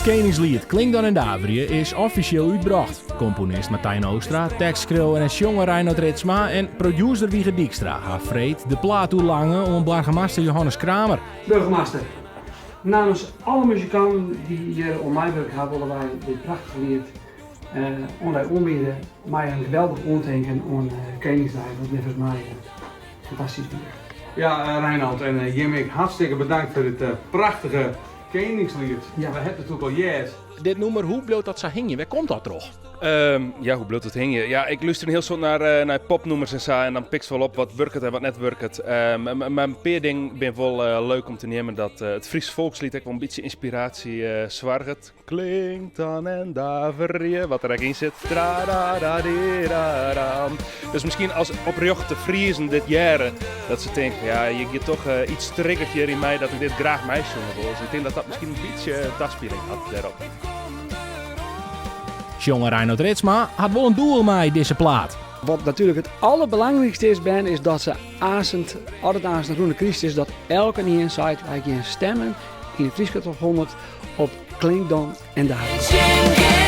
Keningsliet Klink dan en Daverje is offisjeel útbrocht. Komponist Martijn Oostra, tekstskriuwer en sjonger Reinhard Ritsma en producer Wieger Dijkstra ha freed de plaat oerlange oan boargemaster Johannes Kramer. Burgemeester, namens alle muzikanten dy't hjir oan meiwurke ha wolle wy dit prachtige liet oan dy oanbiede mei in geweldich oantinken oan Keningsdei, wat neffens my fantastysk wie. Ja, Reinhard en jim ek hartstikke bedankt foar dit prachtige Keningsliet. We ha it natuerlik al heard. Dit nûmer, hoe bliuwt dat sa hingjen? Wêr komt dat troch? Ja, hoe bliuwt it hingjen? Ja, ik lúster in hiel soad nei, nei popnûmers en sa en dan pikst wol op wat wurket en wat net wurket. Mar in pear dingen binne wol leuk om te neamen. Dat it Frysk folksliet ek wol in bytsje ynspiraasje soarget. Klink dan en daverje, wat der ek yn sit. Tra-ra-ra-di-ra-ram. Dus miskien as oprjochte Friezen dit hearre, dat se tinke, ja, je giet toch iets triggert hjir yn my dat ik dit graach meisjonge wol. Dus ik tink dat dat miskien in bytsje taspieling hat dêrop. Sjonger Reinhard Ritsma hat wol in doel mei dizze plaat. Wat natuerlik it alderbelangrykste is, Ben, is dat se aansend, as it aansend rûn de kryst is, dat elkenien seit, wy gean stemmen yn de Fryske Top 100 op Klink dan en Daverje.